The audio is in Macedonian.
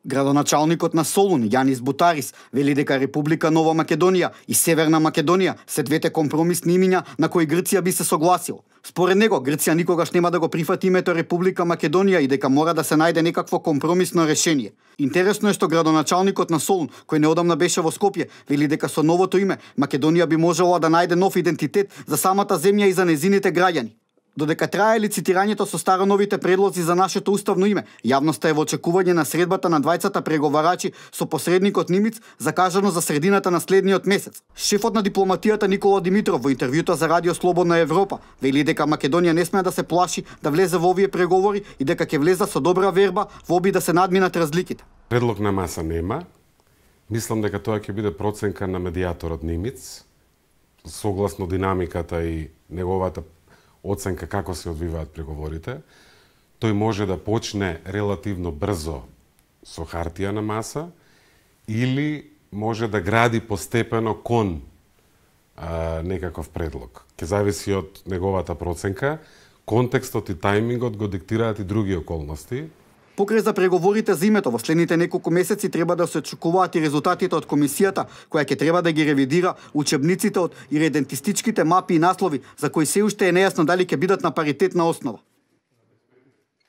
Градоначалникот на Солун, Јанис Бутарис, вели дека Република Нова Македонија и Северна Македонија се двете компромисни имиња на кои Грција би се согласила. Според него, Грција никогаш нема да го прифати името Република Македонија и дека мора да се најде некакво компромисно решение. Интересно е што градоначалникот на Солун, кој неодамна беше во Скопје, вели дека со новото име Македонија би можела да најде нов идентитет за самата земја и за незините граѓани. Додека трае лицитирањето со староновите предлози за нашето уставно име, јавноста е во очекување на средбата на двајцата преговарачи со посредникот Нимиц, закажано за средината на следниот месец. Шефот на дипломатијата Никола Димитров во интервјута за Радио Слободна Европа вели дека Македонија не смее да се плаши да влезе во овие преговори и дека ќе влезе со добра верба во обид да се надминат разликите. Предлог на маса нема. Мислам дека тоа ќе биде проценка на медијаторот Нимиц, согласно динамиката и неговата оценка како се одвиваат преговорите. Тој може да почне релативно брзо со хартија на маса или може да гради постепено кон некаков предлог. Ке зависи од неговата проценка. Контекстот и тајмингот го диктираат и други околности. Покрај за преговорите за името во следните неколку месеци треба да се очекуваат и резултатите од комисијата која ќе треба да ги ревидира учебниците од иридентистичките мапи и наслови за кои се уште е нејасно дали ќе бидат на паритетна основа.